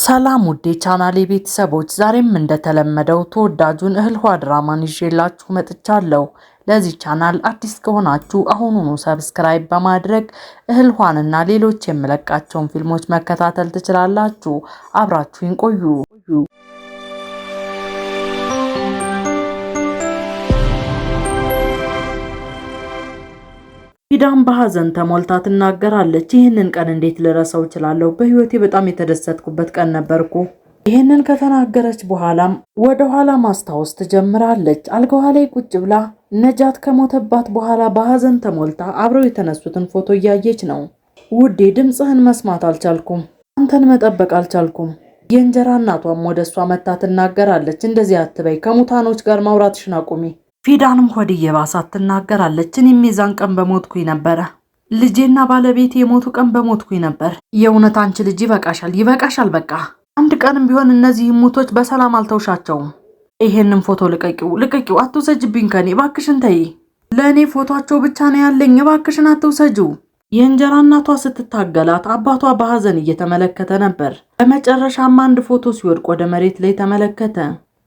ሰላም ውዴ ቻናሌ ቤተሰቦች፣ ዛሬም እንደተለመደው ተወዳጁን እህል ውሃ ድራማን ይዤላችሁ መጥቻለሁ። ለዚህ ቻናል አዲስ ከሆናችሁ አሁኑኑ subscribe በማድረግ እህል ውሃንና ሌሎች የምለቃቸውን ፊልሞች መከታተል ትችላላችሁ። አብራችሁኝ ቆዩ። ፊዳን በሐዘን ተሞልታ ትናገራለች። ይህንን ቀን እንዴት ልረሳው እችላለሁ? በህይወቴ በጣም የተደሰትኩበት ቀን ነበርኩ። ይህንን ከተናገረች በኋላም ወደ ኋላ ማስታወስ ትጀምራለች። አልጋዋ ላይ ቁጭ ብላ ነጃት ከሞተባት በኋላ በሐዘን ተሞልታ አብረው የተነሱትን ፎቶ እያየች ነው። ውዴ ድምፅህን መስማት አልቻልኩም፣ አንተን መጠበቅ አልቻልኩም። የእንጀራ እናቷም ወደ እሷ መታ ትናገራለች። እንደዚህ አትበይ፣ ከሙታኖች ጋር ማውራትሽን አቁሚ። ፊዳንም ሆድ እየባሳት ትናገራለች። እኔም የዛን ቀን በሞትኩኝ ነበረ፣ ልጄና ባለቤቴ የሞቱ ቀን በሞትኩኝ ነበር። የእውነት አንቺ ልጅ ይበቃሻል፣ ይበቃሻል። በቃ አንድ ቀንም ቢሆን እነዚህ ሙቶች በሰላም አልተውሻቸውም። ይሄንን ፎቶ ልቀቂው፣ ልቀቂው፣ አትውሰጅብኝ ከኔ እባክሽን ተይ። ለእኔ ፎቶቸው ብቻ ነው ያለኝ፣ እባክሽን አትውሰጂው። የእንጀራ እናቷ ስትታገላት አባቷ በሐዘን እየተመለከተ ነበር። በመጨረሻም አንድ ፎቶ ሲወድቅ ወደ መሬት ላይ ተመለከተ።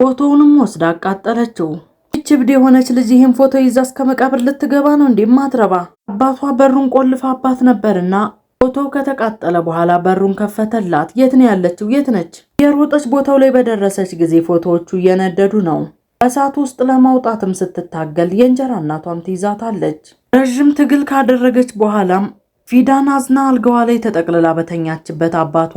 ፎቶውንም ወስዳ አቃጠለችው። ይህች እብድ የሆነች ልጅ ይህን ፎቶ ይዛ እስከ መቃብር ልትገባ ነው እንዴ? ማትረባ። አባቷ በሩን ቆልፋ አባት ነበርና ፎቶው ከተቃጠለ በኋላ በሩን ከፈተላት። የት ነው ያለችው? የት ነች? የሮጠች ቦታው ላይ በደረሰች ጊዜ ፎቶዎቹ እየነደዱ ነው። እሳት ውስጥ ለማውጣትም ስትታገል የእንጀራ እናቷም ትይዛታለች። ረዥም ትግል ካደረገች በኋላም ፊዳን አዝና አልጋዋ ላይ ተጠቅልላ በተኛችበት አባቷ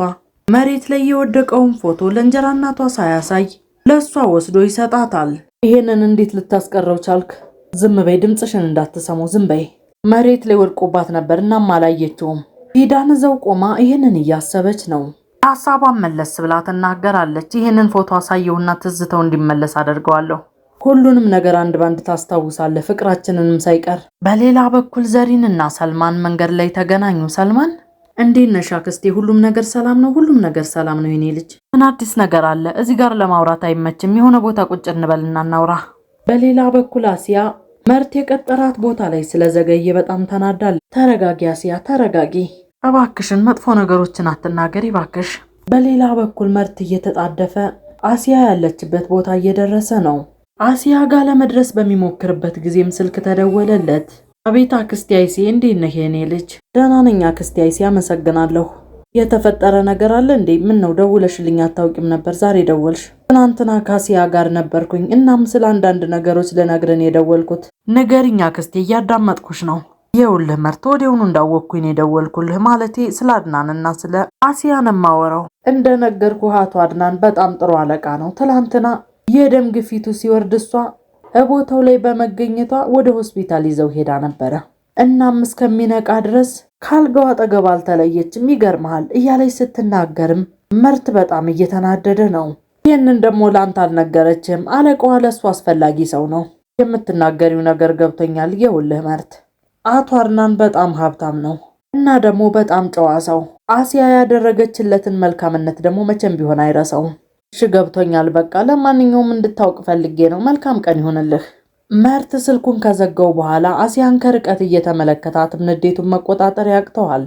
መሬት ላይ የወደቀውን ፎቶ ለእንጀራ እናቷ ሳያሳይ ለእሷ ወስዶ ይሰጣታል። ይሄንን እንዴት ልታስቀረው ቻልክ? ዝም በይ፣ ድምፅሽን እንዳትሰሙ ዝም በይ። መሬት ላይ ወድቆባት ነበር፣ እናም አላየችውም። ፊዳን እዛው ቆማ ይህንን እያሰበች ነው። ሀሳቧን መለስ ብላ ትናገራለች። ይህንን ፎቶ አሳየውና ትዝተው እንዲመለስ አደርገዋለሁ። ሁሉንም ነገር አንድ ባንድ ታስታውሳለህ፣ ፍቅራችንንም ሳይቀር። በሌላ በኩል ዘሪንና ሰልማን መንገድ ላይ ተገናኙ። ሰልማን እንዴት ነሽ አክስቴ? ሁሉም ነገር ሰላም ነው? ሁሉም ነገር ሰላም ነው የኔ ልጅ። ምን አዲስ ነገር አለ? እዚህ ጋር ለማውራት አይመችም። የሆነ ቦታ ቁጭ እንበልና እናውራ። በሌላ በኩል አሲያ መርት የቀጠራት ቦታ ላይ ስለዘገየ በጣም ተናዳል። ተረጋጊ አሲያ ተረጋጊ፣ እባክሽን መጥፎ ነገሮችን አትናገሪ እባክሽ። በሌላ በኩል መርት እየተጣደፈ አሲያ ያለችበት ቦታ እየደረሰ ነው። አሲያ ጋር ለመድረስ በሚሞክርበት ጊዜም ስልክ ተደወለለት። አቤት አክስቴ አይሴ፣ እንዴት ነህ የኔ ልጅ? ደህና ነኝ አክስቴ አይሴ፣ አመሰግናለሁ። የተፈጠረ ነገር አለ እንዴ? ምን ነው ደውለሽልኝ አታውቂም ነበር፣ ዛሬ ደወልሽ? ትናንትና ካሲያ ጋር ነበርኩኝ። እናም ስለ አንዳንድ ነገሮች ልነግርን የደወልኩት። ንገሪኝ አክስቴ፣ እያዳመጥኩሽ ነው። ይኸውልህ መርት፣ ወዲያውኑ እንዳወቅኩኝ ነው የደወልኩልህ። ማለቴ ስለ አድናንና ስለ አሲያን የማወራው። እንደነገርኩህ አቶ አድናን በጣም ጥሩ አለቃ ነው። ትላንትና የደም ግፊቱ ሲወርድ እሷ ቦታው ላይ በመገኘቷ ወደ ሆስፒታል ይዘው ሄዳ ነበረ። እናም እስከሚነቃ ድረስ ካልጋው አጠገብ አልተለየችም። ይገርመሃል እያለች ስትናገርም መርት በጣም እየተናደደ ነው። ይህንን ደግሞ ለአንተ አልነገረችም። አለቃዋ ለእሱ አስፈላጊ ሰው ነው። የምትናገሪው ነገር ገብቶኛል። የውልህ መርት፣ አቶ አድናን በጣም ሀብታም ነው እና ደግሞ በጣም ጨዋ ሰው። አሲያ ያደረገችለትን መልካምነት ደግሞ መቼም ቢሆን አይረሳውም። እሺ ገብቶኛል። በቃ ለማንኛውም እንድታውቅ ፈልጌ ነው። መልካም ቀን ይሁንልህ። መርት ስልኩን ከዘጋው በኋላ አሲያን ከርቀት እየተመለከታትም ንዴቱን መቆጣጠር ያቅተዋል።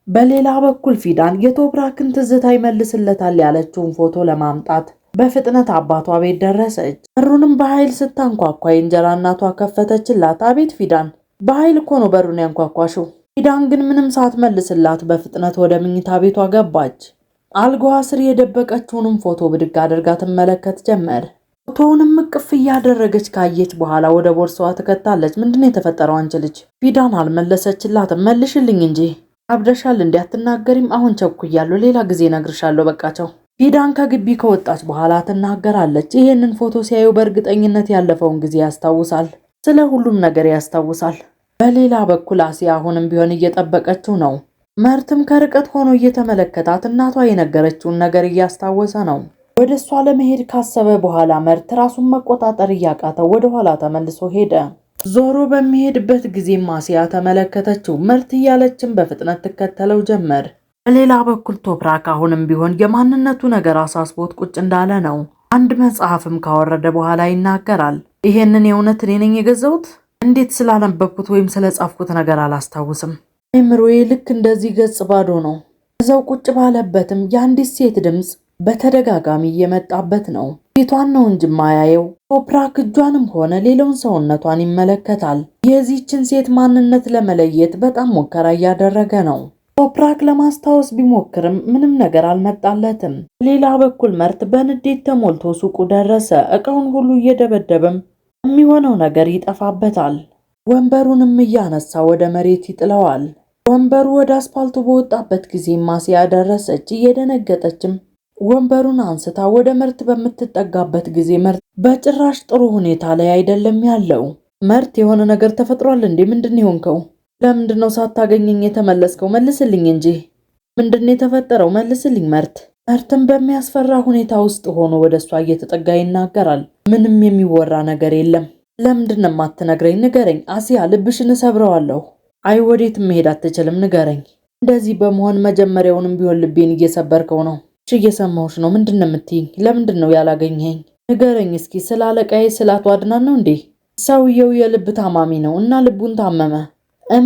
በሌላ በኩል ፊዳን የቶፕራክን ትዝታ ይመልስለታል ያለችውን ፎቶ ለማምጣት በፍጥነት አባቷ ቤት ደረሰች። በሩንም በኃይል ስታንኳኳ የእንጀራ እናቷ ከፈተችላት። አቤት ፊዳን፣ በኃይል እኮ ነው በሩን ያንኳኳሽው። ፊዳን ግን ምንም ሳትመልስላት በፍጥነት ወደ መኝታ ቤቷ ገባች። አልጋዋ ስር የደበቀችውንም ፎቶ ብድግ አድርጋ ትመለከት ጀመር። ፎቶውንም እቅፍ እያደረገች ካየች በኋላ ወደ ቦርሳዋ ትከታለች። ምንድነው የተፈጠረው አንቺ ልጅ? ፊዳን አልመለሰችላትም። መልሽልኝ እንጂ አብደሻል እንዴ? አትናገሪም? አሁን ቸኩያለሁ፣ ሌላ ጊዜ እነግርሻለሁ። በቃቸው። ፊዳን ከግቢ ከወጣች በኋላ ትናገራለች። ይህንን ፎቶ ሲያዩ በእርግጠኝነት ያለፈውን ጊዜ ያስታውሳል። ስለ ሁሉም ነገር ያስታውሳል። በሌላ በኩል አሲያ አሁንም ቢሆን እየጠበቀችው ነው። መርትም ከርቀት ሆኖ እየተመለከታት እናቷ የነገረችውን ነገር እያስታወሰ ነው። ወደ እሷ ለመሄድ ካሰበ በኋላ መርት ራሱን መቆጣጠር እያቃተው ወደ ኋላ ተመልሶ ሄደ። ዞሮ በሚሄድበት ጊዜም አሲያ ተመለከተችው። መርት እያለችን በፍጥነት ትከተለው ጀመር። በሌላ በኩል ቶፕራክ አሁንም ቢሆን የማንነቱ ነገር አሳስቦት ቁጭ እንዳለ ነው። አንድ መጽሐፍም ካወረደ በኋላ ይናገራል። ይሄንን የእውነት እኔ ነኝ የገዛሁት? እንዴት ስላነበብኩት ወይም ስለጻፍኩት ነገር አላስታውስም። አይምሮዬ ልክ እንደዚህ ገጽ ባዶ ነው። እዛው ቁጭ ባለበትም የአንዲት ሴት ድምፅ በተደጋጋሚ እየመጣበት ነው። ፊቷን ነው እንጂ ማያየው ቶፕራክ እጇንም ሆነ ሌላውን ሰውነቷን ይመለከታል። የዚህችን ሴት ማንነት ለመለየት በጣም ሙከራ እያደረገ ነው። ቶፕራክ ለማስታወስ ቢሞክርም ምንም ነገር አልመጣለትም። ሌላ በኩል መርት በንዴት ተሞልቶ ሱቁ ደረሰ። እቃውን ሁሉ እየደበደበም የሚሆነው ነገር ይጠፋበታል። ወንበሩንም እያነሳ ወደ መሬት ይጥለዋል። ወንበሩ ወደ አስፓልቱ በወጣበት ጊዜ ማሲያ ደረሰች። እየደነገጠችም ወንበሩን አንስታ ወደ መርት በምትጠጋበት ጊዜ መርት በጭራሽ ጥሩ ሁኔታ ላይ አይደለም ያለው። መርት የሆነ ነገር ተፈጥሯል እንዴ? ምንድን የሆንከው? ለምንድን ነው ሳታገኘኝ የተመለስከው? መልስልኝ እንጂ ምንድን ነው የተፈጠረው? መልስልኝ መርት። መርትም በሚያስፈራ ሁኔታ ውስጥ ሆኖ ወደ እሷ እየተጠጋ ይናገራል። ምንም የሚወራ ነገር የለም። ለምንድን ነው የማትነግረኝ? ንገረኝ አሲያ፣ ልብሽን እሰብረዋለሁ። አይ ወዴትም መሄድ አትችልም፣ ንገረኝ። እንደዚህ በመሆን መጀመሪያውንም ቢሆን ልቤን እየሰበርከው ነው። እሺ እየሰማሁሽ ነው። ምንድን ነው የምትይኝ? ለምንድን ነው ያላገኘኸኝ? ንገረኝ እስኪ። ስለ አለቃዬ ስለ አቶ አድናን ነው እንዴ? ሰውየው የልብ ታማሚ ነው እና ልቡን ታመመ።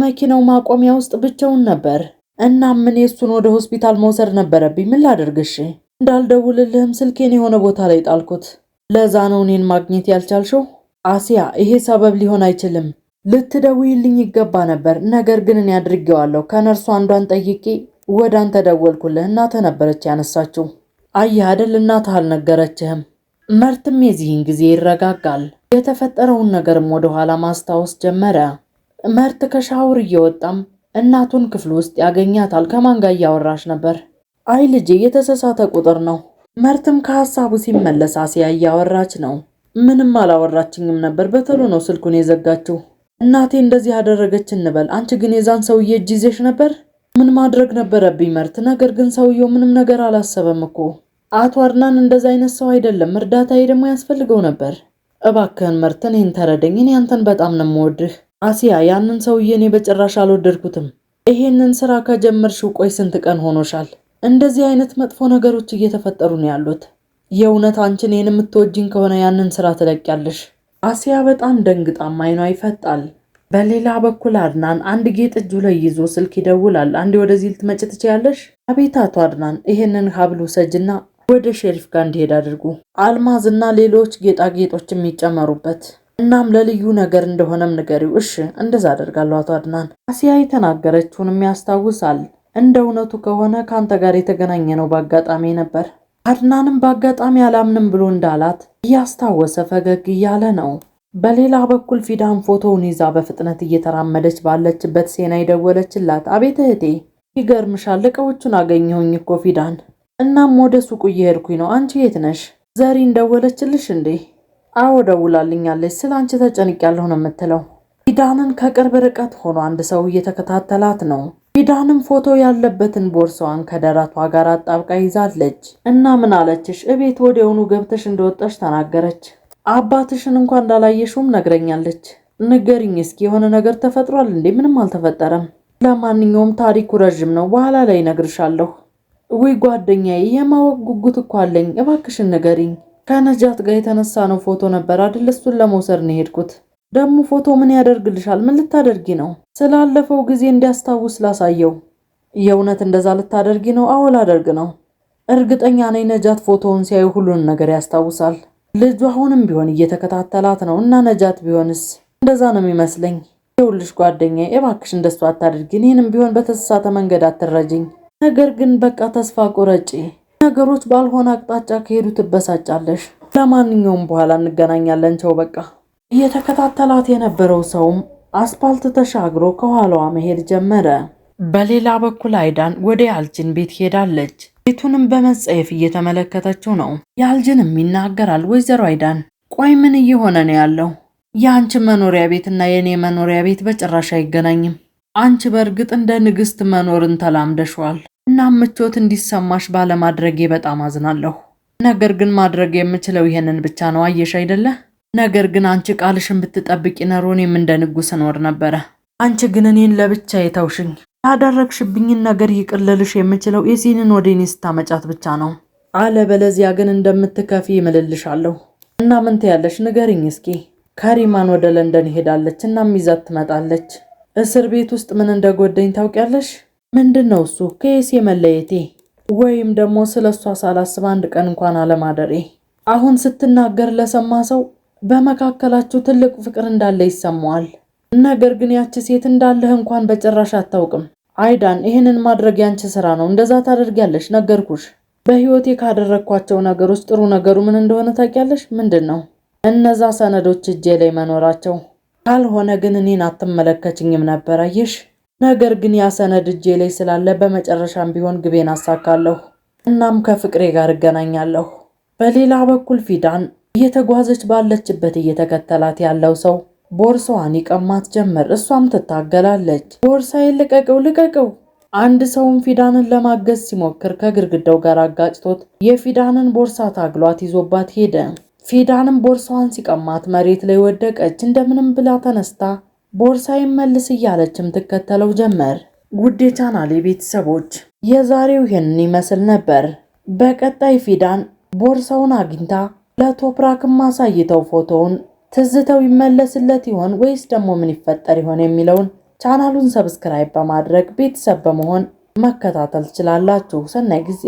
መኪናው ማቆሚያ ውስጥ ብቻውን ነበር። እናም እኔ እሱን ወደ ሆስፒታል መውሰድ ነበረብኝ። ምን ላደርግ? እሺ እንዳልደውልልህም ስልኬን የሆነ ቦታ ላይ ጣልኩት። ለዛ ነው እኔን ማግኘት ያልቻልሽው? አሲያ፣ ይሄ ሰበብ ሊሆን አይችልም። ልትደውይልኝ ይገባ ነበር። ነገር ግን እኔ አድርጌዋለሁ። ከነርሱ አንዷን ጠይቄ ወደ አንተ ደወልኩልህ። እናትህ ነበረች ያነሳችው። አየህ አይደል፣ እናትህ አልነገረችህም። መርትም የዚህን ጊዜ ይረጋጋል። የተፈጠረውን ነገርም ወደኋላ ማስታወስ ጀመረ። መርት ከሻወር እየወጣም እናቱን ክፍል ውስጥ ያገኛታል። ከማን ጋር እያወራሽ ነበር? አይ ልጄ፣ የተሳሳተ ቁጥር ነው። መርትም ከሀሳቡ ሲመለስ አሲያ እያወራች ነው። ምንም አላወራችኝም ነበር፣ በቶሎ ነው ስልኩን የዘጋችው። እናቴ እንደዚህ ያደረገች እንበል፣ አንቺ ግን የዛን ሰውዬ እጅ ይዘሽ ነበር። ምን ማድረግ ነበረብኝ መርት? ነገር ግን ሰውየው ምንም ነገር አላሰበም እኮ። አቶ አድናን እንደዛ አይነት ሰው አይደለም። እርዳታዬ ደግሞ ያስፈልገው ነበር። እባክህን መርት፣ እኔን ተረደኝ። እኔ አንተን በጣም ነው የምወድህ። አሲያ፣ ያንን ሰውዬ እኔ በጭራሽ አልወደድኩትም። ይሄንን ስራ ከጀመርሽው ቆይ ስንት ቀን ሆኖሻል? እንደዚህ አይነት መጥፎ ነገሮች እየተፈጠሩ ነው ያሉት። የእውነት አንቺ እኔን የምትወጂኝ ከሆነ ያንን ስራ ትለቂያለሽ። አሲያ በጣም ደንግጣም አይኗ ይፈጣል። በሌላ በኩል አድናን አንድ ጌጥ እጁ ላይ ይዞ ስልክ ይደውላል። አንዴ ወደዚህ ልትመጪ ትችያለሽ? አቤት አቶ አድናን፣ ይሄንን ሀብል ውሰጅና ወደ ሼሪፍ ጋር እንዲሄድ አድርጉ። አልማዝና ሌሎች ጌጣጌጦች የሚጨመሩበት እናም ለልዩ ነገር እንደሆነም ንገሪው። እሺ እንደዛ አደርጋለሁ አቶ አድናን። አሲያ የተናገረችውንም ያስታውሳል። እንደ እውነቱ ከሆነ ከአንተ ጋር የተገናኘ ነው በአጋጣሚ ነበር። አድናንም በአጋጣሚ አላምንም ብሎ እንዳላት እያስታወሰ ፈገግ እያለ ነው። በሌላ በኩል ፊዳን ፎቶውን ይዛ በፍጥነት እየተራመደች ባለችበት ሴና የደወለችላት። አቤት እህቴ፣ ይገርምሻል እቃዎቹን አገኘሁኝ እኮ ፊዳን። እናም ወደ ሱቁ እየሄድኩኝ ነው። አንቺ የት ነሽ? ዘሪን ደወለችልሽ እንዴ? አዎ ደውላልኛለች። ስለ አንቺ ተጨንቄያለሁ ነው የምትለው። ፊዳንን ከቅርብ ርቀት ሆኖ አንድ ሰው እየተከታተላት ነው። ፊዳንም ፎቶ ያለበትን ቦርሳዋን ከደረቷ ጋር አጣብቃ ይዛለች። እና ምን አለችሽ? እቤት ወዲያውኑ ገብተሽ እንደወጣሽ ተናገረች። አባትሽን እንኳን እንዳላየሽውም ነግረኛለች። ንገሪኝ እስኪ የሆነ ነገር ተፈጥሯል እንዴ? ምንም አልተፈጠረም። ለማንኛውም ታሪኩ ረዥም ነው፣ በኋላ ላይ እነግርሻለሁ። ውይ ጓደኛዬ፣ የማወቅ ጉጉት እኮ አለኝ። እባክሽን ንገሪኝ። ከነጃት ጋር የተነሳ ነው ፎቶ ነበር አይደል? እሱን ለመውሰድ ነው የሄድኩት። ደግሞ ፎቶ ምን ያደርግልሻል? ምን ልታደርጊ ነው? ስላለፈው ጊዜ እንዲያስታውስ ላሳየው። የእውነት እንደዛ ልታደርጊ ነው? አዎ ላደርግ ነው። እርግጠኛ ነኝ ነጃት ፎቶውን ሲያዩ ሁሉን ነገር ያስታውሳል። ልጁ አሁንም ቢሆን እየተከታተላት ነው። እና ነጃት ቢሆንስ? እንደዛ ነው የሚመስለኝ። ይኸውልሽ ጓደኛዬ፣ እባክሽ እንደሱ አታድርጊ። እኔንም ቢሆን በተሳሳተ መንገድ አትረጅኝ። ነገር ግን በቃ ተስፋ ቁረጪ። ነገሮች ባልሆነ አቅጣጫ ከሄዱ ትበሳጫለሽ። ለማንኛውም በኋላ እንገናኛለን። ቸው በቃ። እየተከታተላት የነበረው ሰውም አስፓልት ተሻግሮ ከኋላዋ መሄድ ጀመረ። በሌላ በኩል አይዳን ወደ ያልጅን ቤት ሄዳለች። ቤቱንም በመጸየፍ እየተመለከተችው ነው። ያልጅንም ይናገራል። ወይዘሮ አይዳን ቆይ ምን እየሆነ ነው ያለው? የአንቺ መኖሪያ ቤትና የእኔ መኖሪያ ቤት በጭራሽ አይገናኝም። አንቺ በእርግጥ እንደ ንግስት መኖርን ተላምደሽዋል። እናም ምቾት እንዲሰማሽ ባለማድረጌ በጣም አዝናለሁ። ነገር ግን ማድረግ የምችለው ይሄንን ብቻ ነው። አየሽ አይደለ? ነገር ግን አንቺ ቃልሽን ብትጠብቂ ኖሮ እኔም እንደ ንጉስ እኖር ነበረ። አንቺ ግን እኔን ለብቻ የተውሽኝ። ያደረግሽብኝን ነገር ይቅር ልልሽ የምችለው የሲንን ወደ እኔ ስታመጫት ብቻ ነው። አለበለዚያ ግን እንደምትከፊ እምልልሻለሁ። እና ምን ትያለሽ? ንገሪኝ እስኪ። ከሪማን ወደ ለንደን ሄዳለች፣ እናም ይዛት ትመጣለች። እስር ቤት ውስጥ ምን እንደጎደኝ ታውቂያለሽ? ምንድን ነው እሱ? ከየሴ መለየቴ። ወይም ደግሞ ስለ እሷ ሳላስብ አንድ ቀን እንኳን አለማደሬ። አሁን ስትናገር ለሰማ ሰው በመካከላችሁ ትልቅ ፍቅር እንዳለ ይሰማዋል። ነገር ግን ያቺ ሴት እንዳለህ እንኳን በጭራሽ አታውቅም። አይዳን፣ ይህንን ማድረግ ያንቺ ስራ ነው። እንደዛ ታደርጊያለሽ። ነገርኩሽ። በህይወቴ ካደረግኳቸው ነገሮች ጥሩ ነገሩ ምን እንደሆነ ታውቂያለሽ? ምንድን ነው? እነዛ ሰነዶች እጄ ላይ መኖራቸው። ካልሆነ ግን እኔን አትመለከችኝም ነበር። አየሽ? ነገር ግን ያ ሰነድ እጄ ላይ ስላለ በመጨረሻም ቢሆን ግቤን አሳካለሁ። እናም ከፍቅሬ ጋር እገናኛለሁ። በሌላ በኩል ፊዳን እየተጓዘች ባለችበት እየተከተላት ያለው ሰው ቦርሳዋን ይቀማት ጀመር። እሷም ትታገላለች። ቦርሳዬን ልቀቀው፣ ልቀቀው። አንድ ሰውም ፊዳንን ለማገዝ ሲሞክር ከግድግዳው ጋር አጋጭቶት የፊዳንን ቦርሳ ታግሏት ይዞባት ሄደ። ፊዳንም ቦርሳዋን ሲቀማት መሬት ላይ ወደቀች። እንደምንም ብላ ተነስታ ቦርሳዬን መልስ እያለችም ትከተለው ጀመር። ውድ የቻናሌ ቤተሰቦች፣ የዛሬው ይህንን ይመስል ነበር። በቀጣይ ፊዳን ቦርሳውን አግኝታ ለቶፕራክም አሳይተው ፎቶውን ትዝተው ይመለስለት ይሆን ወይስ ደግሞ ምን ይፈጠር ይሆን የሚለውን ቻናሉን subscribe በማድረግ ቤተሰብ በመሆን መከታተል ትችላላችሁ። ሰናይ ጊዜ።